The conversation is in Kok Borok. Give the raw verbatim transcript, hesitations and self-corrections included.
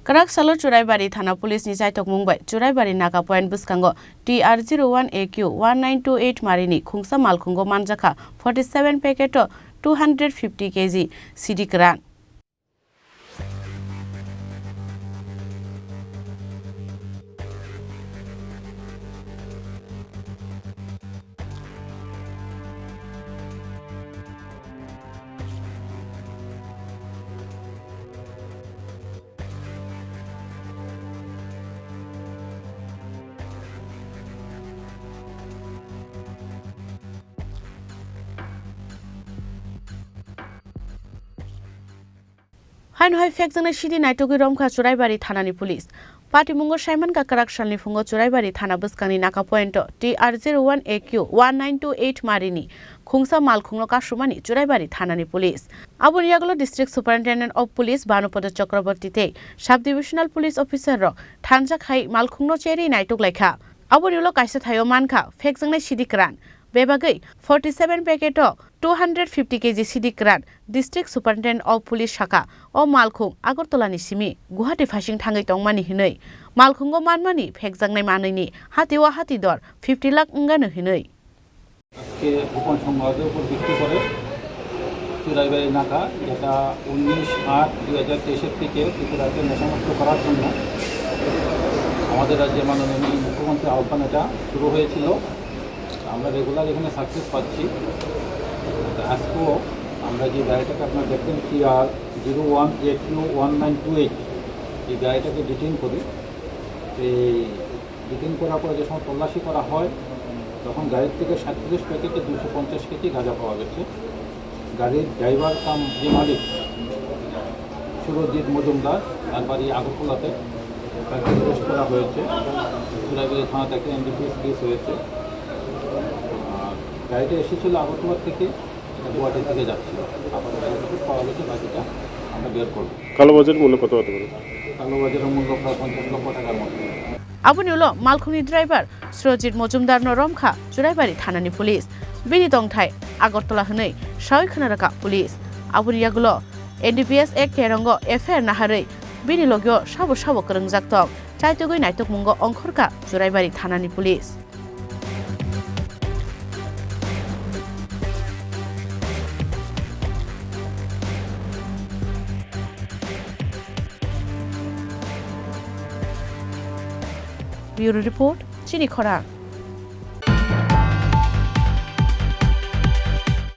Kwrak salo Churaibari Thana Police ni chaitokmung bai Churaibari Naga Point bwskango T R zero one A Q one nine two eight marini khungsa malkhungo manjakha forty seven packet o two hundred fifty K G C D kwran. Haino hai phekjaknai C D naitugwi romkha Churaibari Thanani Police. Patimungo saimankha kwrak salni phungo Churaibari Thana bwskangni Naga Point o T R zero one A Q one nine two eight marini khungsa malkhungno kasumani Churaibari Thanani Police. Aboni yagulo District Superintendent of Police Bhanupada Chakraborty tei Sub Divisional Police Officer rok thansa khai malkhungno cherwi naituk laikha. Aboni ulo kaisa thaio mankha phekjaknai C D kwran. Bebagwi forty seven packet o two hundred fifty K G C D kwran. District Superintendent of Police sakha, o malkhung Agartala ni simi Guwahati phasing thangwi tongmani hinwi. Malkhungo manmani phekjaknai manwini hati o hati dor fifty lakh wngano hinwi. আজকে গোপন সংবাদের উপর ভিত্তি করে চুরাইবাড়ি নাকা, যেটা উনিশ আট দুই হাজার তেইশের থেকে ত্রিপুরাতে নেশামুক্ত করার জন্য আমাদের রাজ্যের মাননীয় মুখ্যমন্ত্রীর আহ্বান এটা শুরু হয়েছিল। আমরা রেগুলার এখানে সাকসেস পাচ্ছি। তো আজকেও আমরা যে গাড়িটাকে আপনারা দেখলেন, T R zero one A Q one nine two eight, এই গাড়িটাকে ডিটেইন করি। এই ডিটেইন করার পরে যে সময় তল্লাশি করা হয়, তখন গাড়ির থেকে সাতত্রিশ প্যাকেটে দুশো পঞ্চাশ কেজি গাঁজা পাওয়া গেছে। গাড়ির ড্রাইভার কাম যে মালিক সুরজিৎ মজুমদার, তার বাড়ি আগরতলাতে, তাকে অ্যারেস্ট করা হয়েছে। চুরাইবাড়ি থানা থেকে এনডিপিএস কেস হয়েছে। আর গাড়িটা এসেছিল আগরতলা থেকে, এটা গুয়াহাটির দিকে যাচ্ছিল। আপাতত যতটুকু পাওয়া গেছে, বাকিটা আমরা বের করব। কালোবাজার মূল্য কত হতে পারে? কালোবাজারের মূল্য প্রায় পঞ্চাশ লক্ষ টাকার মতো। Aboni ulo malkhungni driver Surojit Mojumdar no romkha Churaibari Thanani Police. Bini tongthai Agartala hwnwi sawi khna rwkha Police. Aboni yagulo N D P S Act terongo F I R naharwi bini logio sabo sabo kwrwngjak tong. Chaitugwi naitukmungo ongkhorkha Churaibari Thanani Police. Bureau Report, Chini Khorang.